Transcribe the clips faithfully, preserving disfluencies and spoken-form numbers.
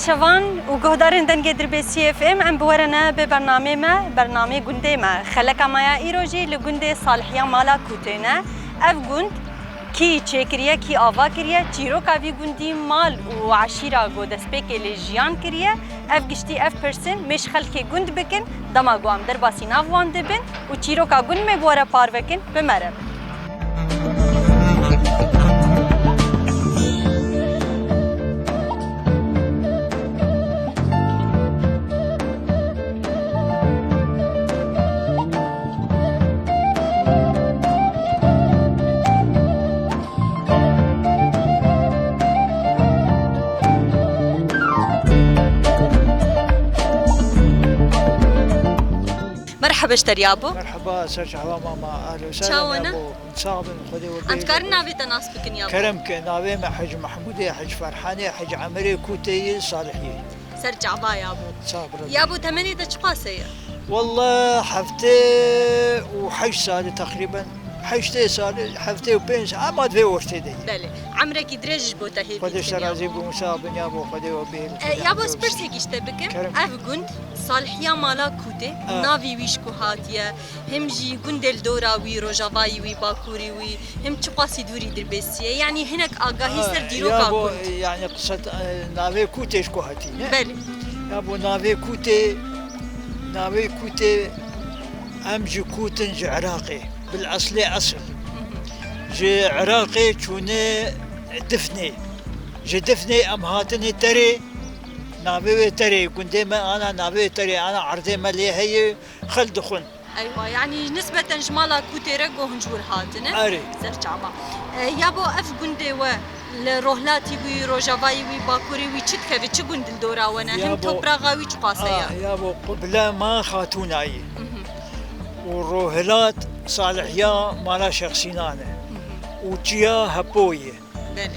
Şevan û guhdarên Dengê Dirbêsiyê F M, em bi we re ne bi bernamê me, bernamê gundê me. Xeleka me ya îro jî li gundê Salihiya Mala Kûtê ne. Ev gund kî çêkiriye, kî ava kiriye, çîroka vî gundî, mal û eşîra ku destpêkê lê jiyan kiriye, ev giştî ev pirsin mêj xelkê gund bikin, dema ku em derbasî nav wan dibin û çîroka gund me bi we re parve kin, bi me re bin. Merhaba ji te yabo. Merhaba, ser çava mama, ehlen we sehlen. Çawa ne? Yabo, sax bin, Xwedê we bêje. Em dikarin navê te nas bikin yabo? Kerem ke, navê me Hec Mehmûdê, Hec Ferhanê, Hec Emirê Kûtê yê Salihiyê. Ser çava yabo. Sağ ol, bravo. Yabo, temenê te çiqas heye? Wallah, heftê û heşt salî teqrîben. Heştê salî, heftê û pênc, ema di vê ortê de ye. Belê. Emrekî dirêj ji bo te hê bî. Xwedê ji te razî bû, sağ bin yabo, Xwedê we bêje. E, yabo, ez pirsekî ji te bikim. Kerem. Ev gund, Salihiya Mala Kûtê, ha, navê wî ji ku hatiye, him jî gundê li dora wî, rojavayî wî, bakurî wî, him çiqasî dûrî dirbêsiye? Yanî hinek agahî ser dîroka gund. Ha, yabo, yanî qise, e, navê Kûtê ji ku hatî, ne? Belê. Yabo, navê Kûtê, navê Kûtê, em ji Kût in, ji Iraqê. Bil eslê esl. Hı hı. Ji Iraqê çûne Difnê. Ji Difnê em hatine Terê, navê wê Terê, gundê me ana navê wê Terê, ana erdê me lê heye, xelk dixwin. Eywa, yanî nisbeten ji mala Kûtê re ku hûn ji wir hatine. Erê. Ser çava. E, yabo, ev gundê we li rojhilatî wî, rojavayî wî, bakurê wî çi dikeve, çi gund li dora we ne? Him topraxa wî çiqas heye? Ah, yabo, qibla me Xatûna ye. Mhm. Û rojhilat Salihiya mala Şêx Sînan e. Mhm. Û çiya Hepo ye. Belê.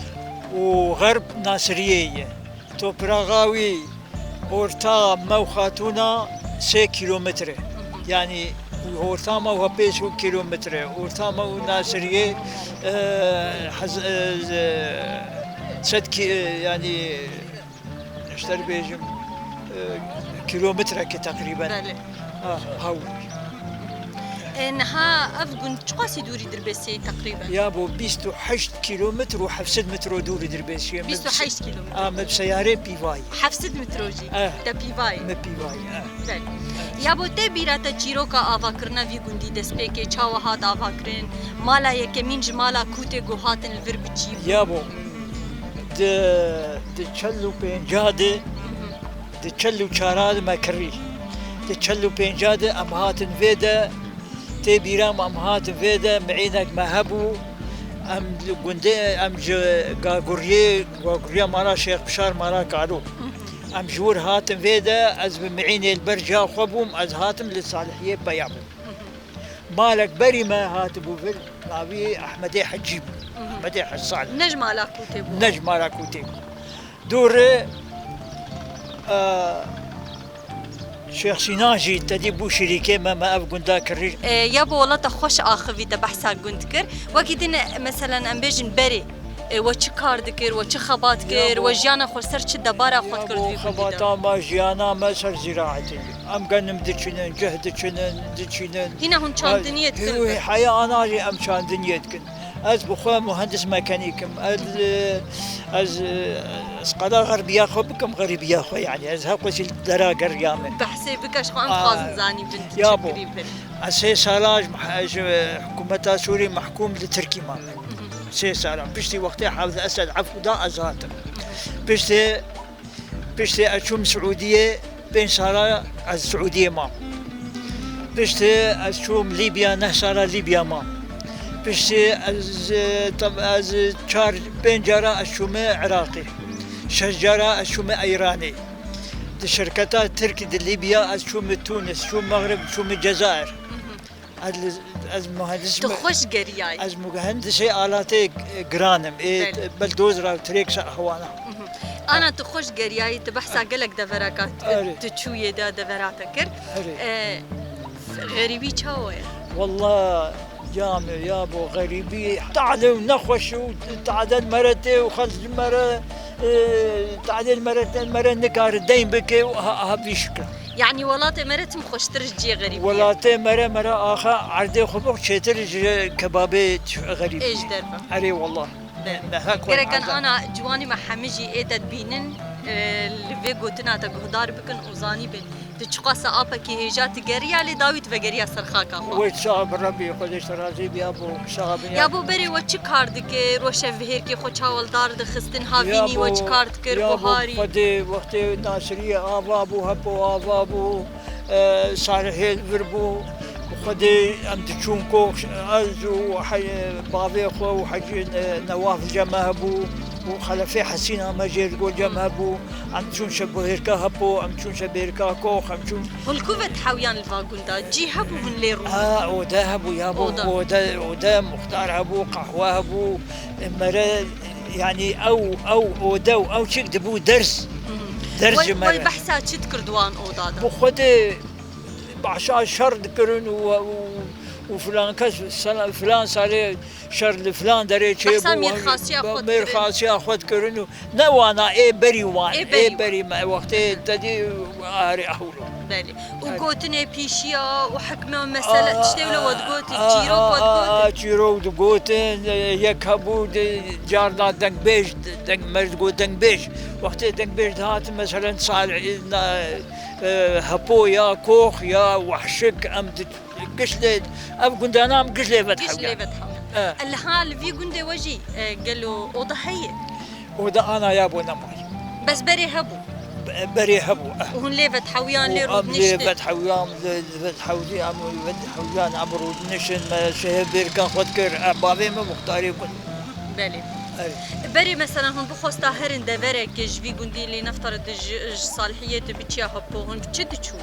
Û xerb Nasiriyê ye. Topraxa wî orta me û Xatûna sê kîlometre. Yanî orta me û Hepê sê kîlometre. Orta me û Nasiriyê, e, hez-, e, sed ki-, e, yanî ji te re bêjim, e, kîlometreke teqrîben. Belê. Ha, haw. E, niha ev gund çiqasî dûrî dirbêsiyê teqrîben? Yabo, bîst û heşt kîlometr û heft sed metro dûrî dirbêsiyê. Bîst û heşt kîlometr. A, me bi seyarê pîvayî. Heft sed metro jî? Eh. Te pîvayî? Me pîvayî, eh. Belê. Yabo, tê bîra te çîroka avakirina vî gundî destpêkê çawa hat avakirin? Mala yekemîn ji mala Kûtê ku hatin li vir bi çî bû? Yabo, di, di çel û pênca de, di çel û çara de me kirî. Di çel û pênca de em hatin vê de, tê bîra me em hatin vê de, miînek me hebû, em li gundê, em ji Gaguriyê, Gaguriya mala Şêx Bişar, mala Kalo. Em ji wir hatin vê de, ez bi miînê li ber ciya xwe bûm, ez hatim li Salihiyê peya bûm. Malek berî me hatibû vir, navî Ehmedê Hecî bû. Mhm. Ehmedê Hec Salih. Ne ji mala Kûtê bû? Ne ji mala Kûtê bû. Dûrê, e, Şêx Sînan jî tedî bû şirîkê me, me ev gunda kirî. E, yabo, wela te xweş axivî, te behsa gund kir. Wekî din, meselen, em bêjin berê, e, we çi kar dikir, we çi xebat kir, yabo, we jiyana xwe ser çi debara xwe dikir di vî gundî de? Xebata me, jiyana me ser zîraetê. Em genim diçinin, cih diçinin, diçinin. Hîna hûn çandiniyê dikin? Wê heya ana jî em çandiniyê dikin. Ez bi xwe muhendis mekanîk im. Ez, ez, ez qala xerbiya xwe bikim, xerîbiya xwe, yanî ez her xweşî li dera geriyame. Behsê bike, ji xwe em dixwazin zanîbin tu çi kirî bin. Ez sê sala ji meh-, ji hikûmeta Sûrî mehkûm li Tirkî mame. Sê sala. Piştî wextê Hafid Esed efû da, ez hatim. Piştê Piştî ez çûm Siûdiyê, pênc sala ez Siûdiyê mam. Piştî ez çûm Lîbya, neh sala Lîbya mam. Piştî ez, e, tab-, ez çar, pênc cara ez çûme Iraqê. Şeş cara ez çûme Eyranê. Di şirketa Tirk di Lîbya ez çûme Tûnis, çûm Mexrib, çûme Cezayir. Ez li, ez muhendis Tu me-, xweş geriyayî. Ez muhendisê alatê giran im. Ê, Belê. Beldozra û tirêksa hewana. Mhm. Ana tu xweş geriyayî, tu behsa gelek devereka t-, Erê. Tu çûyê de devera te kir. Erê. E, xerîbî çawa ye? Wallah, ya me, yabo, xerîbî, tade û nexweş û tade mere tê û xelk ji mere e, tadêl mere, mere nikare deyn bike û ha, ha vî şikil. Yanî welatê mere tim xweştir ji ciyê xerîbiyê. Welatê mere, mere axa erdê xwe bix çêtir ji kebabê xerîbiyê. Ê ji derve. Erê wallah. Be. Me hek Gerek wayne ana ciwanî me hemî jî ê te dibînin, e, li vê gotina te guhdar bikin û zanîbin. Tu çiqasa apekî hêja tu geriya lê dawî tu vegeriya ser xaka xwe. Wê sax bi Rebî, Xwedê ji te razî bî, ya bo sax bin, ya Ya bo berê we çi kar dikir, we şevbihêrkê xwe çawa li dar dixistin, havînî we çi kar dikir, ya bo buharî? Xwedê wextê Nasiriyê ava bû, hepo ava bû, e, Salihê li vir bû. Xwedê em diçûn kox, ez û he-, bavê xwe û Hecî, e, Newaf li cem me hebû û Xelefê Hesîna me jê li gor cem hebû. Em çûn şevbihêrka hepo, em çûn şevbihêrka kox, em çûn Hûn li ku ve dihewiyan li va gunda? Cî hebû hûn lê rûnin? Ha, ode hebû, ya bo, Oda. ode, ode, muxtar hebû, qehwe hebû. E, mere, yanî ew, ew ode û ew çik dibû derz. Hı hı. Derz Wey, ji me wey re. behsa çi dikir di wan oda de? Bi Xwedê behsa şer dikirin û, û, û filan kes, sela-, filan salê şer li filan derê çêbû, Behsa mêrxasiya xwe dikirin. mêrxasiya xwe dikirin û ne wana ê berî wan, Ê berî ê wan. berî me wextê te dî arê ewlo. Belê. Û Belê. gotinê pîşiya û hikme û mesele Aa, tiştê wilo we digotin, aa, çîrok we aa, digotin? aa, çîrok digotin, e, yek hebû di carna dengbêj, deng, me digot dengbêj. Wextê dengbêj dihatin, meselen, sal, e, na, e, hepo ya, kox ya, wehşik, em di, giş lê, ev gundana em giş lê ve Giş lê dihewyan. ve dihewyan. E. E, liha li vî gundê we jî, e, gelo oda heye? Oda ana ya bo nemaye. Bes berê hebû? Be-, berê hebû, e. Û hûn lê ve dihewiyan lê Û em lê rûdiniştin? ve dihewiyan, lê, lê ve dihewdî, em ve dihewiyan, em rûdinişin, me şehê bêrka xwe dikir, e, bavê me muxtarê gund. Belê. Evet. Berê mesela hûn bixwesta herin deverekê ji vî gundî lê nefta re di ji, ji Salihiyê tu biçiya hepo, hûn bi çi diçûn?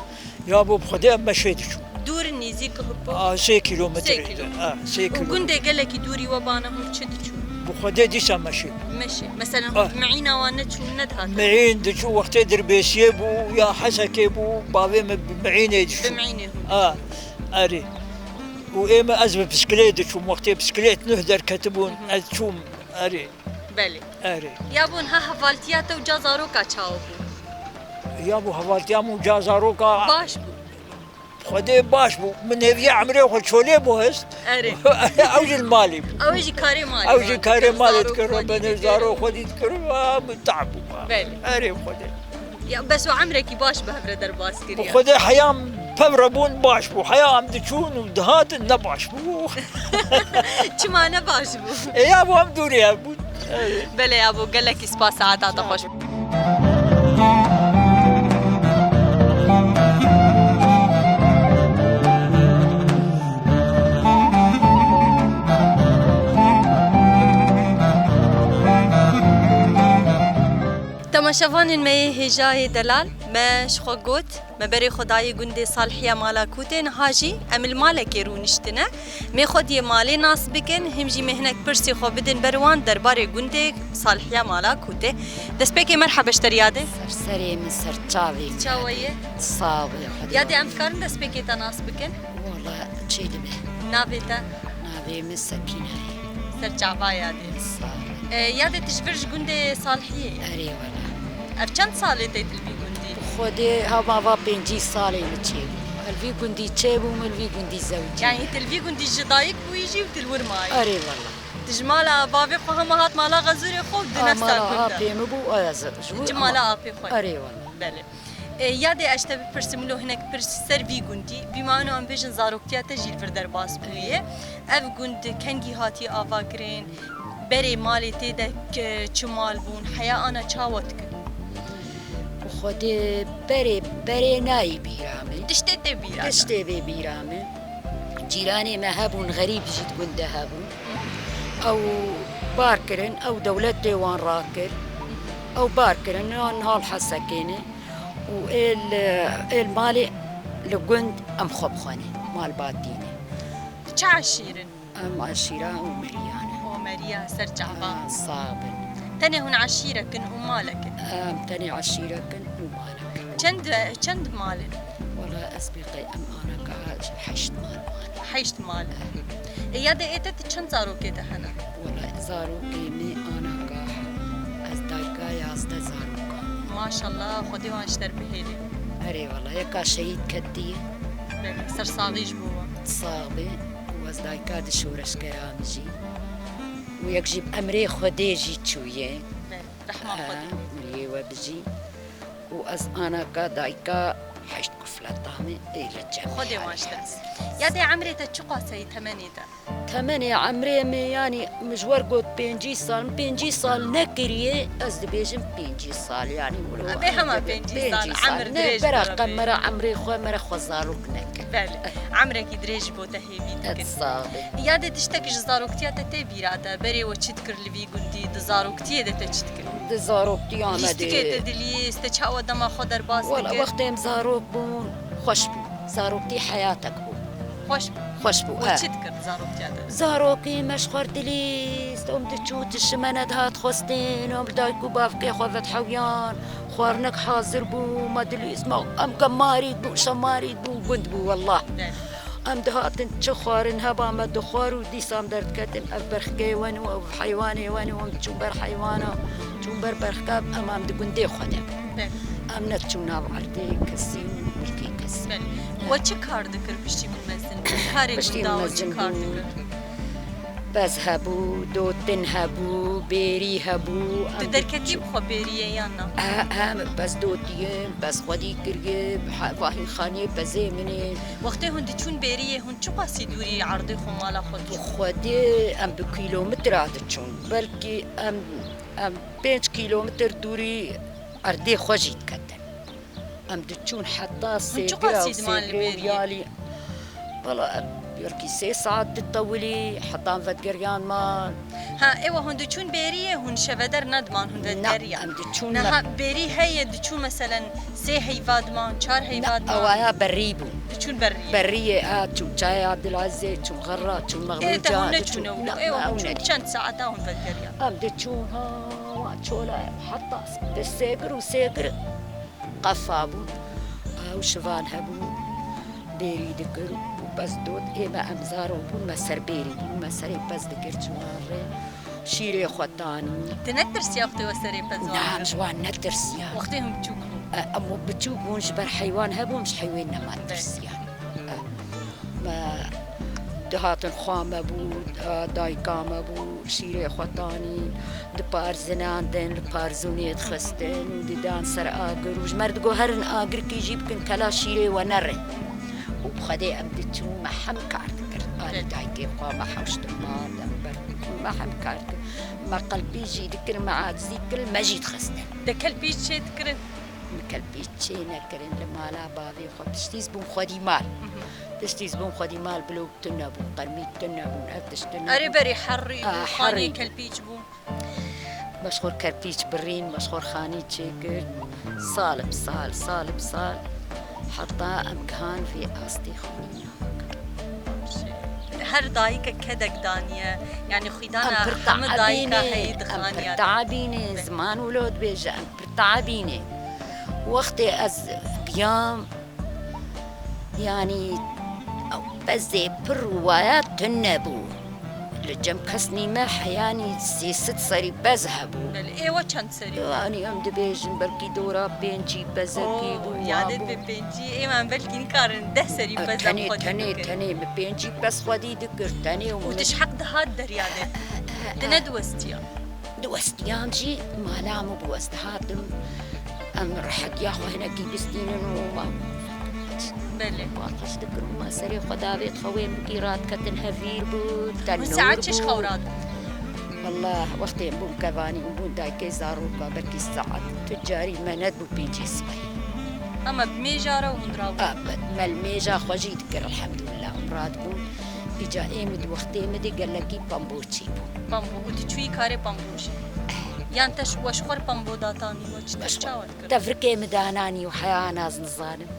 Ya bo bi Xwedê em meşê diçûn. Dûr in nêzîk hippo? A, sê kîlometre. Sê kîlometre. Ha, sê Û kîlometre. gundê gelekî dûrî we bana hûn çi diçûn? Bi Xwedê dîsa meşê. Meşê. Mesela Ah. hûn bi miîna wan neçûn, nedihatin? Miîn diçû wextê Dirbêsiyê bû ya Hesekê bû, bavê min bi miînê Bi diçû. miînê hûn Ha, diçûn. erê. Û ê me ez bi bisiklet diçûm. Wextê bisiklet nuh derketibûn, Hı hı. ez çûm, erê. Belê. Erê. Ya bo niha hevaltiya te û ca zaroka çawa bû? Ya bo hevaltiya min û ca zaroka Baş bû. Xwedê baş bû. Min hêviya emrê xwe çolê bû hest. Erê. Ew jî li malê bû. Ew jî karê malê Ew jî wan karê dikir, malê zarok dikir, xwedî benê dikir. zarok xwedî dikir, wa bi tav bû. Belê. Erê Xwedê. Ya bes û emrekî baş bi hev re derbas kiriye. Xwedê heya em pev re bûn baş bû. Heya em diçûn û dihatin ne baş bû. Çima ne baş bû? E, ya bo em dûrî hev bûn. Belê ya bo, gelekî spas, saeta te xweş. Temaşevanên me yê hêja yê delal, me ji xwe got, me berê xwe dayê gundê Salihiya Mala Kûtê, niha jî em li malekê rûniştine. Mê xwediyê malê nas bikin, him jî mê hinek pirsê xwe bidin ber wan derbarê gundê Salihiya Mala Kûtê. Destpêkê merheba ji te re yadê. Ser serê min, ser çavê min. Çawa yê? Sax be, Xwedê. Yadê em dikarin destpêkê te nas bikin? Wala çê dibe. Navê te? Navê min Sekîne ye. Ser çava yadê. Sax be. E, yadê tu ji vir ji gundê Salihiyê? Erê wala. Ev çend salê tê tu li vî gundî? Xwedê hema va pêncî salê min çêbû. Ez li vî gundî çêbûm, ez li vî gundî zewicî. Yanî tu li vî gundî ji dayik bûyî jî û tu li wir mayî? Erê wala. Tu ji mala bavê xwe hema hat mala Xezûrê xwe û di Ha, nefsa mala gund e? apê min bû, ez ji wir Ji mala ama apê xwe. Erê wala. Belê. E, yadê ez ji te bipirsim, lo hinek pirs ser vî gundî. Bîma ino em bêjin zaroktiya te jî li vir derbas bûye. Ev gund kengî hatiye avakirin? Berê malê tê de k-, çi mal bûn? Heya ana çawa dikin? Xwedê berê, berê nayê bîra min. Tiştê tê bîra te? Tiştê vê bîra min. Cîranê me hebûn, xerîb jî di gund de hebûn. Ew bar kirin, ew dewlet lê wan rakir. Ew bar kirin, niha li Hesekê ne. Û êl, êl malê li gund em xwe bi xwe ne. Malbatî ne. Çi eşîr in? Em eşîra Omeriyan in. Omeriya ser çava. Ha, sax bin. Tenê hûn eşîrek in û malek in? Em tenê eşîrek in û malek in. Çend, çend mal in? Wala ez pê qey em anaka heşt mal wan. Heşt mal. E, yadê ê te tu çend zarokê te hene? Wala zarokê me anaka ez dayka ya Maşallah, Xwedê wan ji te re bihêle. Erê wala, yeka şehîd ketiye. Belê, sersaxî ji bo wan. Sax be. Û ez dayika di şoreşgera min jî. Û yek jî bi emrê Xwedê jî çûye. Belê, rehma Xwedê. Û lê we bijî. Û ez anaka dayika heşt kufleta min ê li cem. Xwedê wan ji te re. Ya dê emrê te çiqas e, temenê te? Temenê emrê min, yanî min ji we re got pêncî sal, min pêncî sal nekiriye, ez dibêjim pêncî sal, yanî wilo Em ê hema pêncî sal, pêncî sal, emir ne, dirêj bera bera qe bê. Me re emrê xwe, me re xwe zarok nekir. Belê, emrekî dirêj ji bo te hêvî dikin. Sax be. Ya dê tiştek ji zaroktiya te tê bîra te, berê we çi dikir li vî gundî, di zaroktiyê de te çi dikir? Di zaroktiya me de. Lîstikê te dilîst, te çawa dema xwe derbas dikir? Wela wextê em zarok bûn, xweş bû. Zaroktî heyatek bû. Xweş bû. Xweş bû, We he. Çi dikir zaroktiya te? Zarokî me ji xwe re dilîst, em diçû tişt ji me nedihat xwestin, em bi dayik û bavkê xwe vedhewiyan, xwarinek hazir bû, me dilîst, me, em gemarî bû, şemarî bû, gund bû, wellah. Belê. Em dihatin çi xwarin heba me dixwar û dîsa em derdiketin, ev berxkê wen û ev heywanê wen û em diçûn ber heywana, çûn ber berxka, em, em di gundê xwe de. Belê. Em nediçûn nav erdê kesî û milkê kesî. Belê. We çi kar dikir piştî ku mezin bû? Karê Piştî gunda we çi mezin kar bû. Dikir? Pez hebû, dotin hebû, bêrî hebû. Tu Em derketî diçû- bi xwe bêriyê yan na? He, he, min pez dotiye, pez xwedî kiriye, he, vahî xaniyê pezê min ê. Wextê hûn diçûn bêriyê, hûn çiqasî dûrî erdê xwe mala xwe diçûn? Xwedê em bi kîlometra diçûn. Belkî em, em pênc kîlometr dûrî erdê xwe jî diketin. Em diçûn heta Hûn çiqas Sêgira û sî diman li Sêgirê û bêriyê? Yalî. Wala em belkî sê saet ditewilî heta em vedgeriyan man. Ha, ewa hûn diçûn bêriyê, hûn şeveder nediman, hûn Na, vedgeriyan. Em diçûn Niha me- bêrî heye, diçû meselen sê heyva diman, çar heyva Na, diman. Ewaya berî bû. Diçûn berriyê. Berriyê, ha, çûn çaya Dilazê, çûn Xerra, çûn Ê, te Mexlûca, hûn diçûn- neçûne wilo. Na, Ewa, na, hûn ew çûn neçûn. Çend saeta hûn vedgeriyan? Em diçûn, ha, wan çola heta Sêgir û Sêgir. Qefa bûn, ew şivan hebûn, bêrî dikir û pez dot. Ê me em zarok bûn, me ser bêrî bûn, me serê pez dikir, ji wan re şîrê xwe tanî. Tu netirsiya wextê we serê pez wan Na, kir? Ji wan netirsiya. Wextê hûn biçûk bûn? E, em biçûk bûn, ji ber heywan hebûn, ji heywan nema Be. Tirsiya. E, me dihatin xwa me bû, e, dayika me bû, şîrê xwe tanî, diparzinandin, li parzûnê dixistin, didan ser agir û ji me re digot, herin agirkî jî bikin, kela şîrê we nerin. Û bi Xwedê em diçûn, me hem kar dikir. Alî dayikê xwe me hewştin, me dem ber, me hem kar dikir. Me qelpî jî dikir, me acizî dikir, me jî dixistin. De kelpî çê dikirin? Min kelpî çê nekirin, li mala bavê xwe piştî ez bûm xwedî mal. Mhm. Piştî ez bûm xwedî mal, bilok tune bûn, qermî tune bûn, ev tişt tune Erê bûn. Berê herrî A, bû, xanî herrî bû. Kelpîç bû. Me ji xwe kelpîç birîn, me ji xwe xanî çêkir. Sal bi sal, sal bi sal. Heta em gihan vê astê xwîna. Her dayikek kedek daniye. Yani xwîdana Em pir hemû dayika teabî ne, heyî em pir dixaniye. Teabî ne, Be. Ziman wilo dibêje, em pir teabî ne. Wextê ez giyam, yanî, ew bezê pir waya tune bû. Li cem kes nîme heyanî sê sed serî bez hebû. Belê, ê we çend serî bû? Yanî em dibêjin belkî dora pêncî bezekî Oo, bû, wa yadê bû. Pê pêncî, ê me belkî nikarin deh serî E, bez tenê, em xwedî tenê, dikir. Tenê, me pêncî bez xwedî dikir, tenê û Û min tu ji heq dihat derya de. E, e, e, e. Tu nediwestiya? Diwestiyam jî mala min bû, ez dihatim. Em rehetiya xwe hinekî bistînin û ma Belê. Paqij dikirin, ma serê xwe davêt xewê min kî radiketin hevîr bû, Hûn tenûr saet çi ji xew bû. Radin? Wallah, wextê em bûn kevanî û bûn dayikê zaroka, belkî saet tu carî me nedibû pêncê sibehî. Ama bi mêja re hûn rabûn? A, me, me li mêja xwe jî dikir, elhemdulillah, hûn radibûn. Îca ê min di wextê min de gelekî pambo çêbû. Pambo, û tu çûyî karê pambo jî? Eh. Yan te ji, we ji xwe re pambo datanî, we çi, te çawa dikir? Tevrikê min dananî û heya naz nizanim.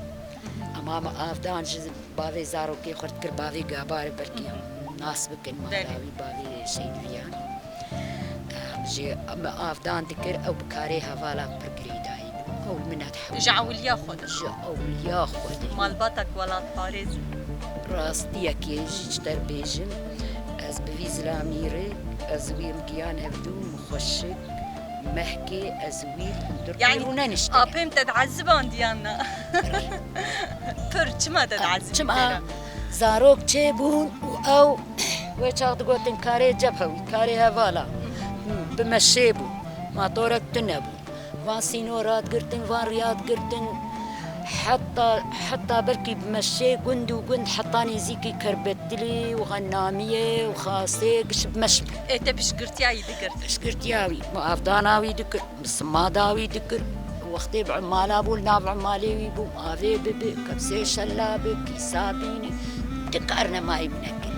Ama min avdan ji bavê zarokê xwe dikir, bavê Gabarê belkî hûn nas bikin, Belê. Mala wî bavê Şeydiviyan. Em jê min avdan dikir, ew bi karê hevala pir girêdayî bû. Ew minet hew. Ji ewiliya xwe de. Ji ewiliya xwe de. Malbatek welatparêz bû. Rastiyekê jî ji te re bêjim, ez bi vî zilamî re, ez wî em giyan hevdû, min xweşik, Mehkê ez wî hundir Yani, pêrûne niştene. Apêm te dieziband yan na? Pir, çima te diezibî Çima pêra? Zarok çêbûn û ew wê çax digotin karê cebhe wî, karê hevala. Bi meşê bû. Matorek tune bû. Van sînor hat girtin, van riya hat girtin. Heta, heta belkî bi meşê gund û gund heta nêzîkî Kerbetilî û Xennamiyê û Xasê giş bi meş bû. Ê te piştgirtiya wî digirt? Piştgirtiya wî, avdana wî dikir, simada wî dikir. Wextê bi umala bû, li nav umalê wî bû, avê bibi, kepsê şella bi, kîsa bînî. Ti kar nemayî min nekir.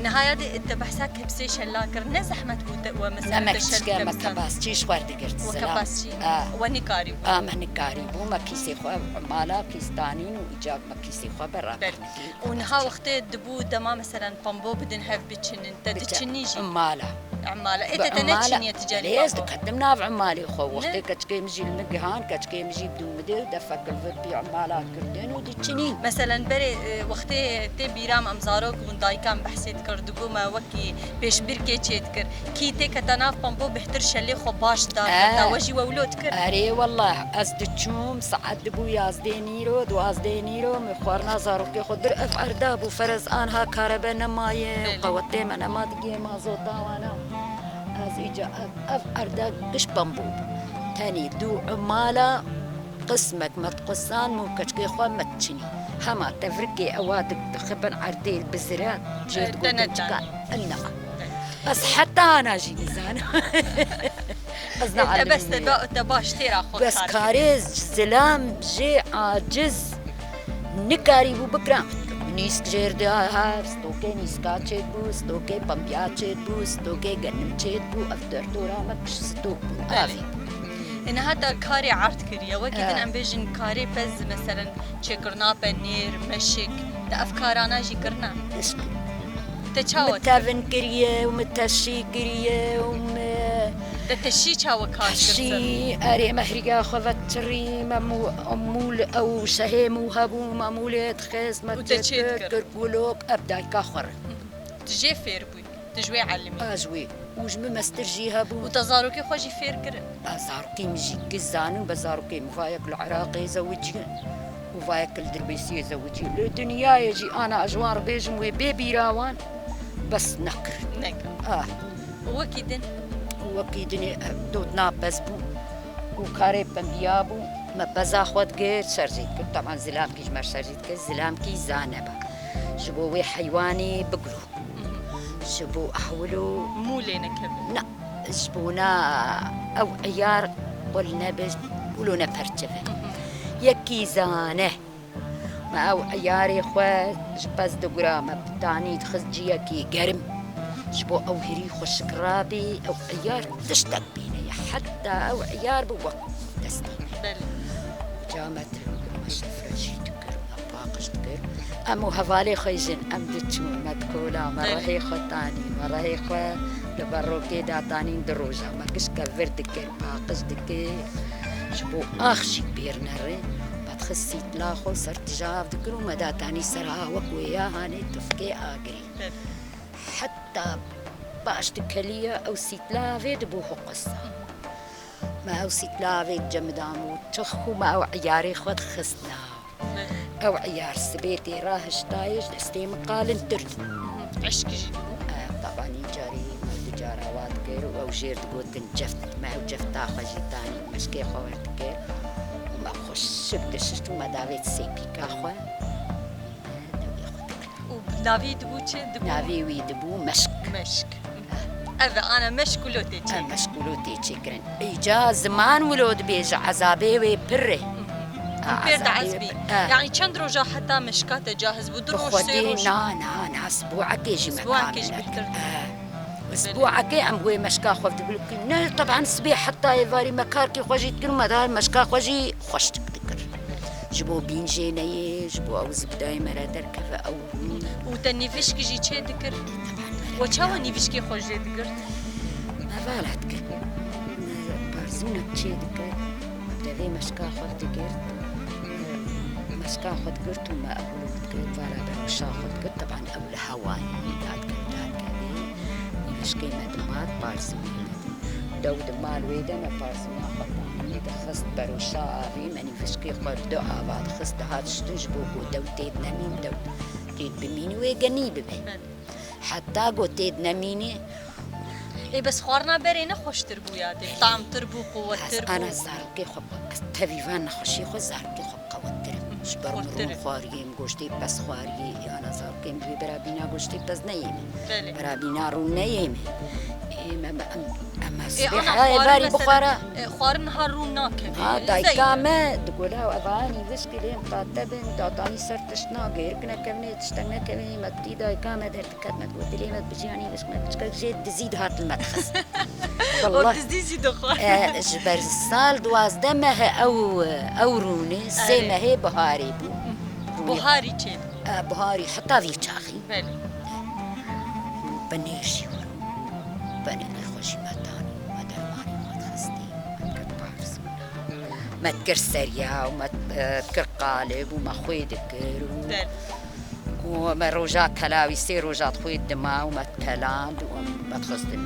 Niha ya de te behsa kepsê şella kir, ne zehmet bû te we mesela Ne me te şel kiçike, me kepsa? Kepasçî ji xwe digirt, We zilam. Kepasçî, Ah. We nikarî bû. Ah, me nikarî bû, me kîsê xwe umala, kîs tanîn û îca me kîsê xwe beraber Belê. Û niha wextê dibû dema meselen pambo bidin hev biçinin, te diçinî jî? Umala. Umala. Ê te te neçiniye ti carî pambo? Ez diketim nav umalê xwe. Wextê keçikê min jî li min gihan, keçikê min jî bidû min dê û defek li vir pî umala kirdin û diçinîn. Meselen berê e, wextê tê bîra me em zarok bûn dayika min behsê dikir, dibû me wekî pêşbirkê çê dikir. Kî tê keta nav pambo bêhtir şelê xwe baş daketa, we jî we wilo dikir? Erê wallah, ez diçûm, saet dibû yazdê nîro, duwazdê nîro, min xwarina zarokê xwe dir ev erda bû, ferez anha karebe nemaye, Belê. Qewetê me nema digê mazota wana. Ez îca ev, ev erda giş pembo bû. Tenê dû umala qismek me diqusand û keçikê xwe me diçinî. Hema tevrikê ewa dik dixibin erdê li bizire, jê digotin çika, ina. Ez heta ana jî nizanim. Ez Te bes te nealimî. Ba- te baş têra xwe Bes kar karê zilam jê aciz nikarîbû bikira. Nîsk jêr de ha, stokê nîska çêdibû, stokê pembiya çêdibû, stokê genim çêdibû, ev derdora me piş stok bû. Belê. Avî. Ê niha te karê erd kiriye. Wekî din Ha. em bêjin karê pez, meselen çêkirina penêr, meşik. Te ev karana jî kirina? Eşk. Te çawa Min kir? Tevin kiriye û min teşî kiriye û min Te teşî çawa kar kir? Teşî, erê me hiriya xwe veçirî, me mû, mûl ew şehê mû hebû, me mûlê dixist, me Û te çê çê dikir? Kir gulok, ev dayika xwe re. Tu jê fêr bûyî? Tu ji wê elimî? Ez wê. Û ji min mestir jî hebû. Û te zarokê xwe jî fêr kirin? Ez zarokê min jî giş zanin, be zarokê min vayek li Iraqê zewicî û vayek li Dirbêsiyê zewicî. Li dinyayê jî ana ez ji wan re bêjim wê bê bîra wan bes nekir. Nekir. Ah. Û wekî din? Û wekî dinê, eh, dotna pez bû û karê pendiya bû. Me peza xwe digir, ser jî dikir. Teban zilamkî ji me ser jî dikir. Zilamkî zane be. Ji bo wê heywanê bigro. Ji bo ehwilo Mûlê nekevin. Na, ji bona ew eyar qul nebe, wilo neperçive. Yekî zane. Me ew eyarê xwe ji pez digura, me pitanî dixist ciyekî germ. Ji bo ew hirî xweşik rabî, ew eyar tiştek bîne ye. Heta ew eyar bi wek destî. Belê. Ca me me şifre jî dikir, me paqij dikir. Em û hevalê xwe jin, em diçûn, me dikola, me Belê. Rehê xwe tanî, me rehê xwe li ber rokê datanîn du roja. Me gişke vir dikir, paqij dikir. Ji bo ax jî pêr nere, me dixist sîtla xwe ser tija av dikir û me datanî ser ha wek wêya hanê tifkê agirî. Heta baş dikeliye ew sîtla avê dibû hoqisa. Me ew sîtla avê cemidam û çix û me ew eyarê xwe dixist nav. Ew eyar sibê tê rahiştayê ji destê min qalintir dibû. Eşk jî dibû. Tebanî carî me du cara wa dikir û ew jêr digotin ceft. Me ew cefta xwe jî tanî meşkê xwe werdikir û me xweşik dişişt û me davêt sêpîka xwe. Dewê xwe dikir. Û navî dibû çi? Dibû Navê wî dibû meşk. Meşk. Ev e, ana meşk û lotê çêkirin. Ev meşk û lotê çêkirin. Îca ziman wilo dibêje, ezabê wê pir e. Em pêr diezbî. Yanî çend roja heta meşka te cahiz bû? Du roj, sê roj? Na, na, na, sibûakê jî me Sibûakê jî kamil bihtir. Sibûakê em wê meşka xwe dibilkin. Ne, teban sibê heta êvarî me karkê xwe jî dikir û me da meşka xwe jî xweş dikir. Ji bo bîn jê neyê, ji bo ew zibdayê me re derkeve ew. Û te nîvişk jî çê dikir? We çawa nîvişkê xwe jê digirt? Me vala dikir. Me barzûnek çê dikir. Me devê meşka xwe digirt. Meşka xwe digirt û me ew dikir. Vala berwişa xwe digirt. Teban ew li hewayê dadikir, dadikevê. Nîvişkê me dimat, barzûnê me dimat. Dew di mal wê de me parsîna xwe tanî dixist, beroşa avê me nîvişkê xwe li du ava dixist, dihat ştin ji bo ku dew têd nemîn, dew têd bimînî wê genî bibe. Belê. Heta ku têd nemînî. Ê, bes xwarina berê ne xweştir bû ya dê, tamtir bû, quwettir bû. Ez ana zarokê xwe, ez tevî van nexweşiyê xwe zarokê xwe qewettir im. Ji ber min rûn xwariyê, min goştê pez xwariyê, ana zarokê min divê bera bîna goştê pez neyê min. Belê. Bera bîna rûn neyê min. Ê, me, me, em, em, ez Ê, ana, êvarî xwarin bixwara. Mesela, e, xwarin ha rûn nakeve. Ha, dayika me, digula ev anî vişkî lê em qate bin, datanî ser tişt nagê, êrk nekevnê, tiştek nekevnê, me dî dayika me derdiket, me got, dilê me bijî anî vişk me biçkek jê dizî dihat li me dixist. Wallah. O dizî jî dixwar. E, ji ber sal duwazdeh meh ew, ew rûnê, sê Erê. Mehê biharê bû. Rûnê Buharî çê dibû. E, buharî heta vî çaxî. Belê. Penêr jî wero. Penêrê xwe jî me tanî, me dermanê xwe dixistî, me dikir parsûna. Me dikir seriya û me, e, dikir qalib û me xwê dikir û Belê. Û me roja kela wî sê roja xwê dima û me keland û me dixistin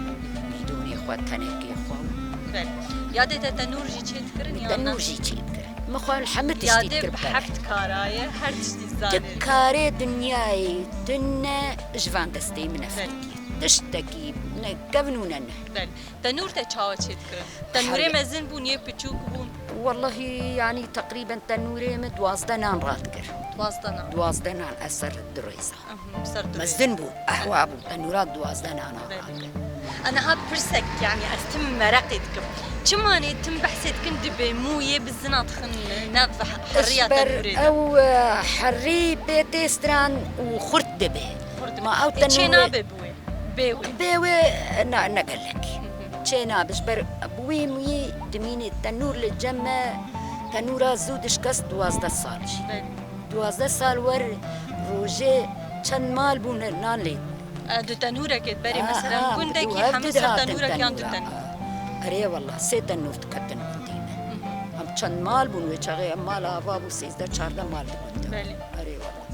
bîdonê xwe, tenekê xwe. Belê. Yadê te tenûr jî çê dikirin ya ne? Tenûr jî çê dikirin. Min xwe li hemî tiştî Yadê dikir bi bere. Heft kara ye, her tiştî zanê. Tu karê dinyayê tune ji van destê min Belê. Nefretî. Tiştekî ne kevn û ne ne. Belê. Tenûr te çawa çê dikirin? Tenûrê Her- mezin bûn, yê piçûk bûn? Wallahî, yanî teqrîben tenûrê min duwazdeh nan radikir. Duwazdeh nan. Duwazdeh nan ez ser dirêza. Mhm, ser dirêza. Mezin bû, ehwa bû, tenûra duwazdeh nana Belê. Radikir. Aniha pirsek, yanî ez tim mereqê dikim. Çima nê tim behsê dikin dibê mû yê bizina dixin, ne bi heriya tenûrê de? Ji ber ew, e, herî pê tê stran û xurt dibe. Xurt dibe. Ma ew E, çê tenûrê nabe bi wê? Bê wê. Bê wê ne, ne gelek. Hı hı. Çê nabe, ji ber bi wî mûyî dimînê tenûr li cem me, tenûra zû dişkest duwazdeh sal jî. Belê. Duwazdeh sal wer rojê çend mal bûn nan lê. E, di tenûrekê berê, Aha, meselen, gundekî hemî ser tenûrek yan du tenûr? Erê wallah, sê tenûr diketin gundê me. Hı hı. Em çend mal bûn wê çaxê, em mala ava bû sêzdeh çardeh mal di gund de. Belê. Erê wallah.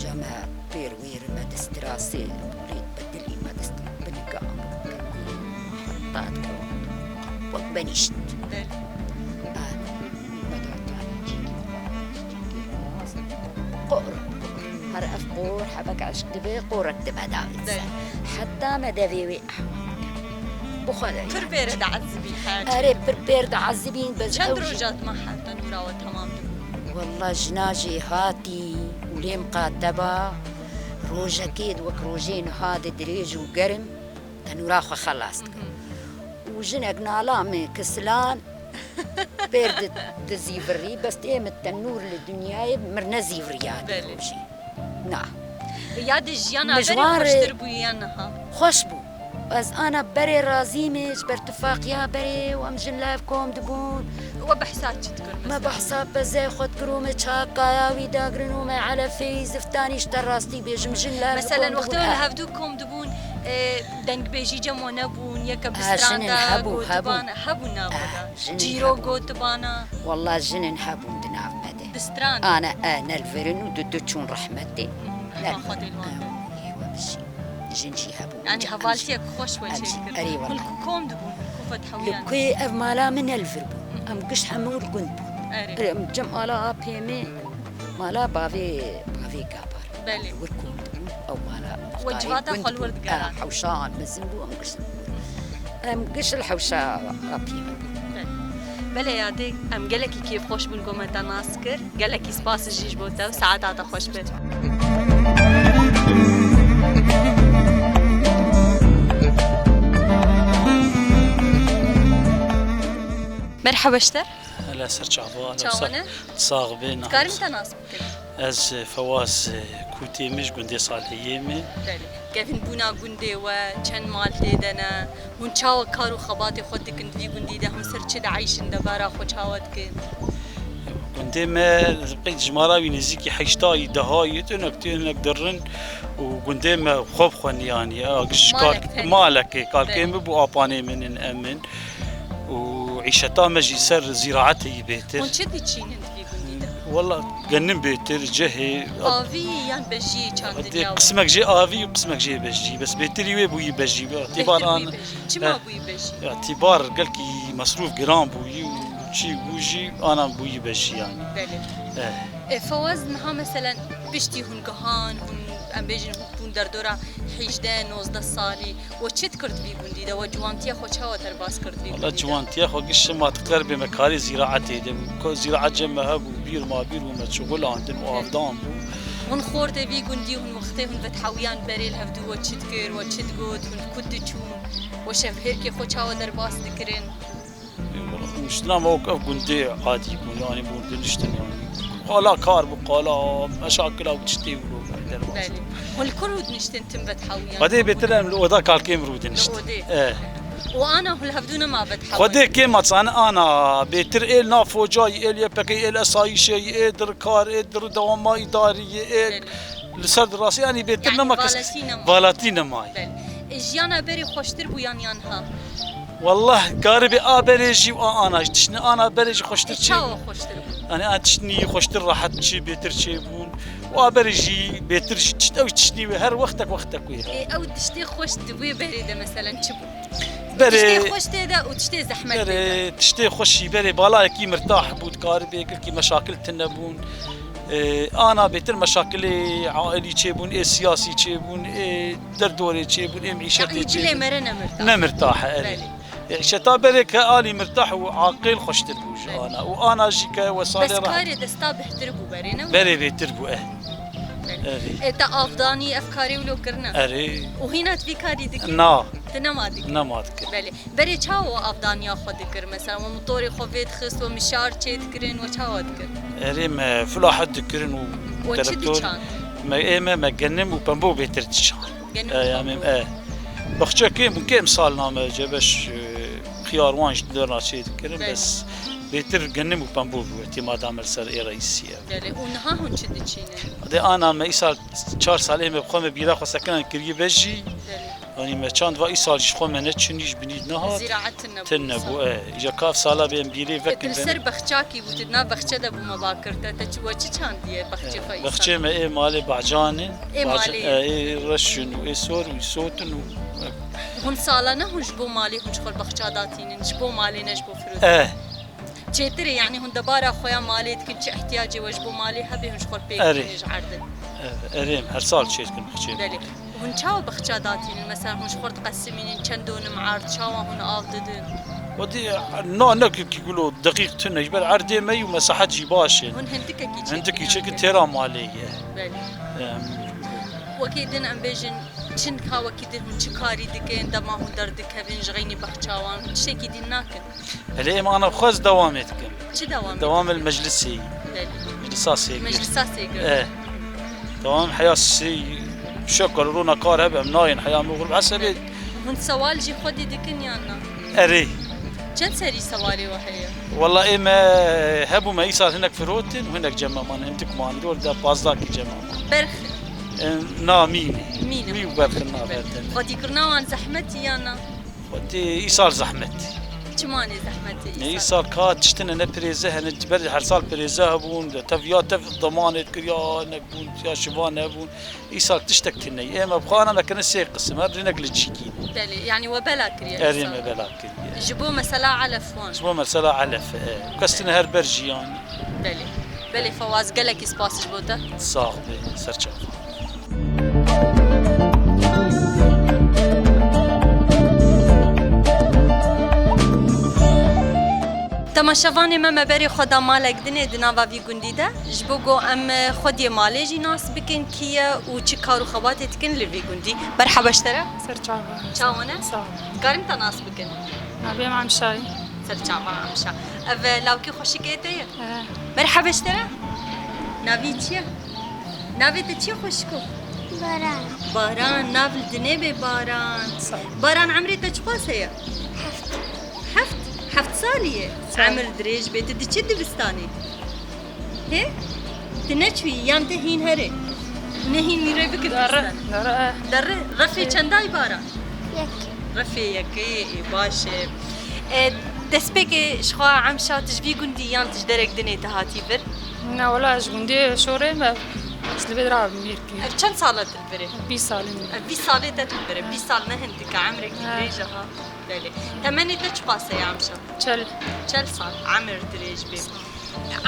Ca me pêr wêr me distirasê, rît bi dilî me dist binika. Heta dikewin. Wek benîşt. Belê. Ah, me da tanî cîkî. Qor. Her ev qor, hebek eşq dibe, qorek dibe davêt ser. Belê. Heta me devê wê ehwa bike. Bi xwe de Pir yani. Pêr diezibî her Erê, pir pêr diezibîn, bes Çend ew jî roja dima her tenûra we temam dibû? Wallah, jina jê hatî û lê miqate ba, rojekê di wek rojê niha de dirêj û germ, tenûra xwe xelas dike. Mhm. Û jinek nala min kisilan, pêr di, di zîvirî, bes ê min tenûr li dinyayê mir nezîviriya di Belê. Rojî. Na. Ya di jiyana Min ji berê wan re xweştir bû ya niha? Xweş bû. Ez ana berê razî me ji ber tifaqiya berê û em jin lev kom dibûn. We behsa çi dikir Me mesela? Behsa pezê xwe dikir û me çakaya wî dagirin û me elefê wî ziftanî ji te rastî bêjim jin lev Meselen, kom wextê dibûn. Li hevdû kom dibûn, e, dengbêjî cem we nebûn, yeke bi stran de gotibana hebû, hebû. Hebû navê de. Jinin Çîrok hebûn. Gotibana. Wallah jinin hebûn di nav me de. Bi stran. Ana, e, ne li vir in û du du çûn rehmetê. Hı hı. Ne li vir in. Xwedê li wan be. Ê, we bijî. Jin jî hebûn. Yani hevaltiyek xweş we çêkir. Erê, wallah. Hûn ku kom dibûn, hûn ku fetihewîyan? Li ku ev mala min ne li vir bû. Hı hı. Em giş hemû li gund bûn. Erê. Erê, em cem mala apê me, mala bavê, bavê Gabar. Belê. Li wir kom dibûn, ew mala We civata xwe li wir digeran. Ha, hewşa mezin bû, em giş li wir. Em giş li hewşa apî me bû. Belê. Belê yadê, em gelekî kêfxweş bûn ku me te nas kir. Gelekî spas jî ji bo te û saeta te xweş be. Merhaba ji te. Hele ser çava, hele Çawa ser ne? Sax bê, Dikarim te nas bikim? Ez Fewaz Kûtê me ji gundê Salihiyê me. Belê. Kevinbûna gundê we çend mal tê de ne? Hûn çawa kar û xebatê xwe dikin di vî gundî de? Hûn ser çi dieyşin, debara xwe çawa dikin? Gundê me qey ji mala wî nêzîkî heştayî, dehayî, tênek, tênek dirin û gundê me xwe bi xwe niyanî. A, giş kar-, Malek tenê. Malekê, kalkê Belê. Me bû apanê min in em in. Û îşeta me jî ser zîraetê yî bêtir. Hûn çi diçînin di vî gundî de? Walla genim bêtir, cehê. Avî yan bejiyê çandin? Dê ya qismek jê avî û qismek jê bejî. Bes bêtirî wê bûyî bejî. Ya, tîbar an. Çima bûyî bejî? Ya, tîbar gelkî mesrûf giran bûyî û çî bû jî anan bûyî bejî yani. Belê. Eh. E, Fewaz niha meselen piştî hûn gihan, hûn em bêjin hûn bûn derdora hîjdeh nozdeh salî. We çi dikirt vî gundî de? We ciwantiya xwe çawa derbas kirt vî gundî de? Wala ciwantiya xwe giş şima di qerbê me karê zîraetê de bû. Ko zîraet cem me hebû, bîr ma bîr bû me çixulandin û avdan bû. Hûn xortê vî gundî, hûn wextê hûn vethewiyan berê li hevdû we çi dikir, we çi digot, hûn li ku diçûn, we şevhêrkê xwe çawa derbas dikirin? Niştina me wek ev gundê adî bû, yanî bû diniştin yanî. Qala kar bû, qala meşakila û tiştê wilo derbas. Belê. Hûn li kur û diniştin tim vethewiyan? Xwedê bêtir em li oda kalkêm rû dinişt. Li odê. Eh. Û ana hûn li hevdû nema vethewiyan? Xwedê kêm a çan ana bêtir êl nav focayî, êl Y P G, êl esayîşeyî, ê dir kar, ê dir dewama îdariyê, ê Belê. Li ser di rastî, yanî bêtir nema kes. Valetî nema. Valetî nema. Belê. E, jiyana berê xweştir bû yan yan ha? Wallah, garibê a berê jî û a ana jî. Tiştini ana berê jî xweştir çê. E, çawa xweştir bû? Yanî a tiştini xweştir rehet çê, bêtir çê bûn. Û a berê jî bêtir jî tişt, ew tiştini wê her wextek wextek wê. E, ew tiştê xweş di wê berê de meselen çi bû? Berê, tiştê xweş tê de û tiştê zehmet tê de. Berê, tiştê xweşî, berê balayekî mirtah bû, dikaribê gelkî meşakil tune bûn. Ê, ana bêtir meşakilê ailî çêbûn, ê siyasî çêbûn, ê derdorê çêbûn, ê mîşetê çêbûn. Yanî dilê mere nemirtah. Nemirtah e, erê. Belê. Ê, îşte ta berê ke alî mirtah û aqil xweştir bû ji ana. Belê. Û ana jî ke wesalê Bes karê desta bêhtir bû berê, ne? Berê bêtir bû, eh. Belê. Erê. Ê, te avdanî ev karê wilo kirine? Erê. Û hîna tu vî karî dikî? Na. Tu nema dikî? Nema dikî. Belê. Berê çawa we avdaniya xwe dikir? Mesela we motorê xwe vê dixist, we mişar çê dikirin, we çawa dikir? Erê me fulahet dikirin û We çi traktor. Diçand? Me, ê me, me genim û pembo bêtir diçand. Genim û pembo. E, ya me, e. Baxçe kêm bû, kêm sal name cebeş, e, xiyar wan ji dor naçê dikirin, Belê. Bes bêtir genim û pembo bû, tîmada me li ser ê reîsî ye. Belê. Û niha hûn çi diçînin? Dê ana me îsal çar salê me bi xwe me bîra xwe sekinan kiriye bejî. Belê. Yanî me çand va îsal ji xwe me ne çinî ji binî nehat. Zîraet tune bû. Tune bû, e. Îja kav sala bê em bîrê E, vekin tu li ser bexçakî bû, tu di nav bexçe de bû me bakir te, te çi, we çi çandiye bexçê xwe E, îsal? Bexçê me ê malê bahcan in. Ê Bahca-, malê. E, ê reş in û ê sor û sot in û, e. Hûn sala ne hûn ji bo malê hûn ji xwe bexça datînin, ji bo malê ne ji bo firotin. E. Çêtir e, yanî hûn debara xwe ya malê dikin, çi ihtiyacê we ji bo malê hebe hûn ji xwe pê Erê. Dikin ji erdin. E, erê, em her sal çê dikin bexçê. Belê. Hûn çawa bexça datînin? Mesela hûn ji xwe diqesimînin, çend donim erd, çawa hûn av didin? Xwedî na ne ki, ki gulo deqîq tune, ji ber erdê me û mesahet jî baş e. Hûn hindikekî çêkin Hindikî yan çêkin ki? Têra malê ye. Belê. Em. Wekî din em bêjin, çin ka wekî din hûn çi karî dikin, dema hûn derdikevin ji xeynî bexça wan, tiştekî din nakin? Belê, em ana xwez dewamê dikin. Çi dewamê Dewam dikin? El meclisê. Belê. Meclisa sêgir. Meclisa sêgir. Eh. Dewam heya sê şekal rûna kar hebe, em nayên heya me xwe hesebê. Hûn sewal jî xwedî dikin yan na? Erê. Çend serî sewalê we heye? Walla ê me hebû me îsal hinek firotin û hinek cem me man, hindik man, dor de pazdakî cem me man. Berx. E, na mînê. Mîn e. Mî û berxin na Belê. Berden. Xwedîkirina wan zehmetî yan na? Xwedî îsal zehmet. Çima nê zehmetî Ne îsal? Îsal ka tiştine ne pirêze hene, ji ber her sal pirêze hebûn, de tev ya tev demanê dikir ya nek bûn, ya şivan hebûn. Îsal tiştek tune ye. Ê me bi xwe ana me kirine sê qisim, her rinek li cîkî. Belê, yanî we bela kiriye Erê îsal. Me bela kiriye. Ji bo mesela elef wan. Ji bo mesela elef, e. Kes tune her ber jiyanî. Belê. Belê Fewaz, gelekî spas ji bo te. Sax be, ser çav. Temaşevanê me, me berê xwe da malek dinê di nava vî gundî de. Ji bo ku em xwediyê malê jî nas bikin kî ye û çi kar û xebatê dikin li vî gundî. Merheba ji te re. Ser çava. Çawa ne? Sağ ol. Dikarim te nas bikin? Navê min Emşa ye. Ser çava Emşa. Ev, e, lawkê xweşikê te ye? He. Merheba ji te re. Navê çi ye? Navê te çi ye xweşiko? Baran. Baran, nav li dinê bê Baran. Sağ ol. Baran, emrê te çiqas heye? Heft. Heft? Heft salî ye. Sağ ol. Emir dirêj bê. Tu diçî dibistanê? Hê? Tu neçûyî yan te hîn herê? Ne hîn rê bikir Derre, dibistanê. Derre. Derre. Refê çendayî Baran? Yek. Refê yekê, ê, baş e. E, destpêkê ji xwe Emşa tu ji vî gundî yan tu ji derek dinê tu hatî vir? Na wala ez ji gundê Şorê me, ez li vê ra mêr kir. Ev çend sal e tu li vir î? Bîst salî min. Ev bîst salê te tu li vir î. Bîst sal ne hindik e, emrekî Ha. dirêj e ha. Belê. Temenê te çiqas e ya Emşa? Çel. Çel sal. Emir dirêj bê.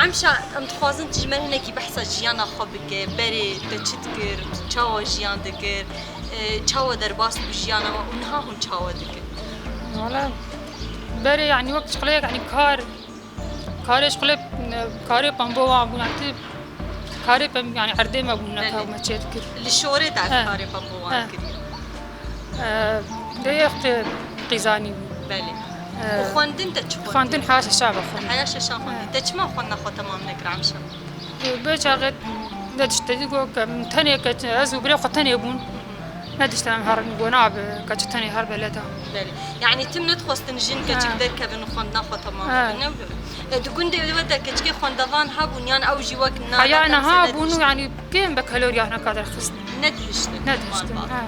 Emşa, em dixwazin tu ji me hinekî behsa jiyana xwe bike. Berê te çi dikir, tu çawa jiyan dikir, e, çawa derbas bû jiyana we û niha hûn çawa dikin? Wala berê, yanî wek şixuleyek, yanî kar, karê şixulê, karê pembo wan bûn, yanî tu karê pem-, yanî erdê me bûn, neka Belê. me çê dikir. Li Şorê de He. karê pembo wan He. kiriye. Lê yextê qîzanî bû. Belê. Ee, Û xwendin te çi xwendin? Xwendin heya şeşa ve xwendin. Heya şeşa xwendin. Ee. Te çima xwendina xwe temam nekir Emşa? Ee, bê çaxê ne tiştekî got ke min tenê ke ez û birê xwe tenê bûn. Ne tişte em herin got nabe, keçik tenê her belê de. Belê. Yanî tim nedixwestin jin keçik Ha. derkevin û xwendina xwe temam Ha. bikin, ne wilo? E, di gundê we de keçikê xwendevan hebûn yan ew jî wek Heya nalate niha bûn û yanî kêm be kaloriya neka derxistin. Nedihiştin. Nedihiştin, Mal ha.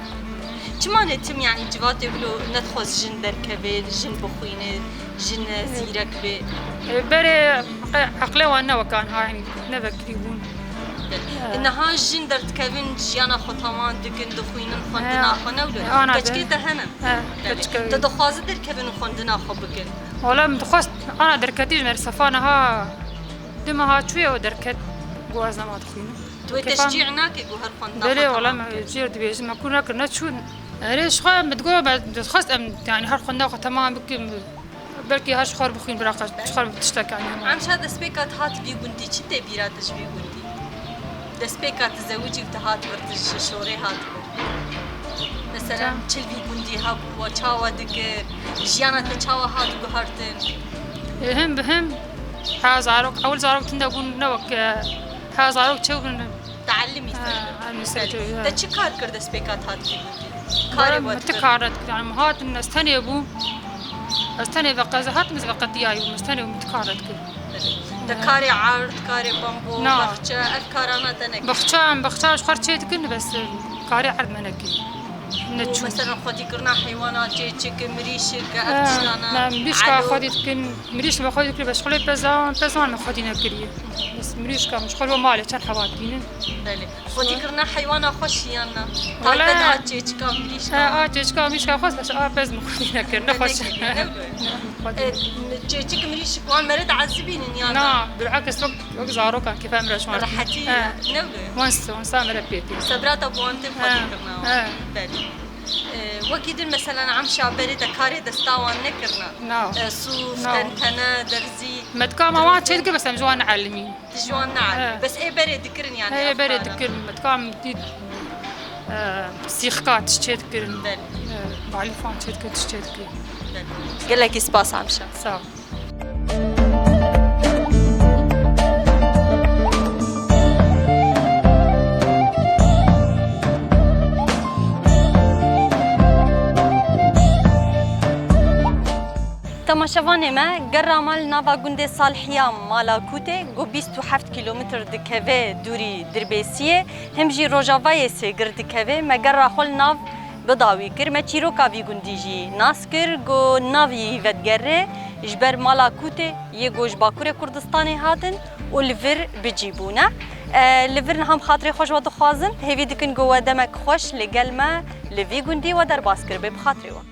Çima ne tim, yanî civatê wilo nedixwest jin derkeve, jin bixwîne, jin zîrek be? E, berê qe-, eqlê wan ne wek aniha, yanî ne vekirî bûn. E, niha jin derdikevin, jiyana xwe tamam dikin, dixwînin, xwendina He. xwe ne wilo? E, ana Keçikê de. te hene? He, Belê. keçikê. Te dixwaze derkevin û xwendina xwe bikin? Wala min dixwest ana derketî ji me sefa niha du meha çûye û derket, got ez nema dixwînim. Tu wê Kêfa teşcî nake ku her xwendina Belê, xwe wala tamam me bike? jêr dibêjim, me kûr nekir, neçûn. Erê, ji xwe min digot, me dixwest em, yanî her xwendina xwe temam bikim. Belkî her ji xwe bixwîn, bira qe-, ji xwe tiştek, yanî hema. Emşa destpêka tu hat vî gundî, çi tê bîra tu ji vî gundî? Destpêka tu zewicî û tu hat vir, tu ji Şorê hat vir. Mesela Tamam. çi li vî gundî hebû, we çawa dikir, jiyana te çawa hat guhertin? Ê, him bi him, ha zarok, ewil zarok tinde bûn, ne wek, e, ha zarok çew bûn. Teellimî ser Ha, kir. em li ser Belê. çew, ha. Te çi kar kir destpêka tu hat vî gundî? Karê Wala we me tu ti kir? kar nedikir, yanî me hatin, ez tenê bûm. Ez tenê veqez-, hatim ez veqetiyayî bûm, ez tenê bûm, tu kar nedikir. Belê. Te karê erd, karê bambo, Na. baxçe, ev karana te nekir? Baxçe, em baxçe ji xwe çê dikin, bes, e, karê erd me nekir. Ne Û çû. Mesela xwedîkirina heywana, çêçik, mirîşik, ev He, tiştana, me mirîşka elo. xwedî dikin, mirîşk me xwedî dikir, bes xulê pezan, pezan me xwedî nekiriye. Bes mirîşka min ji xwe li malê çend hewa tînin. Belê. Xwedîkirina heywana xweş yan na? Wala Taybet a çêçika, mirîşka. He, a çêçika, mirîşka xweş, bes a pez min xwedî nekir, ne xweş. Ne, ne, ne. Xwedî. E, çêçik, mirîşik wan mere diezibînin yan na? Na, bilakis wek, wek zarokan kêfa min re ji wan tê. Rehetî, He. ne wilo? Wan s-, wan sa mere pê tê. Sebra te bi wan tê He, xwedîkirina wan. he. Belê. E, wekî din mesela Emşa berê te karê desta wan nekirina? Na. E, sûf, Na. tentene, derzî. Me dika me wan çê dikir, bes em ji wan neelimîn. Tu ji wan neelî. He. Bes ê berê dikirin yani He, ev berê karan. dikirin. Me dika me dît, e, sîxka tişt çê dikirin. Belê. E, balîfan çê dikirin, tişt çê dikirin. Belê. Gelekî spas Emşa. Sağ ol. Temaşevanê me, gerra me li nava gundê Salhiya Malakûtê, ku bîst û heft kîlometr dikeve dûrî Dirbêsiyê, him jî rojavayê Sêgir dikeve, me gerra xwe li nav bi dawî kir. Me çîroka vî gundî jî nas kir, ku navî vedgerê ji ber Malakûtê yê ku ji Bakurê Kurdistanê hatin û li vir bi cî bûne. E, li vir niha bi xatirê xwe ji we dixwazin, hêvî dikin ku we demek xweş li gel me li vî gundî we derbas kiribe, bi xatirê we.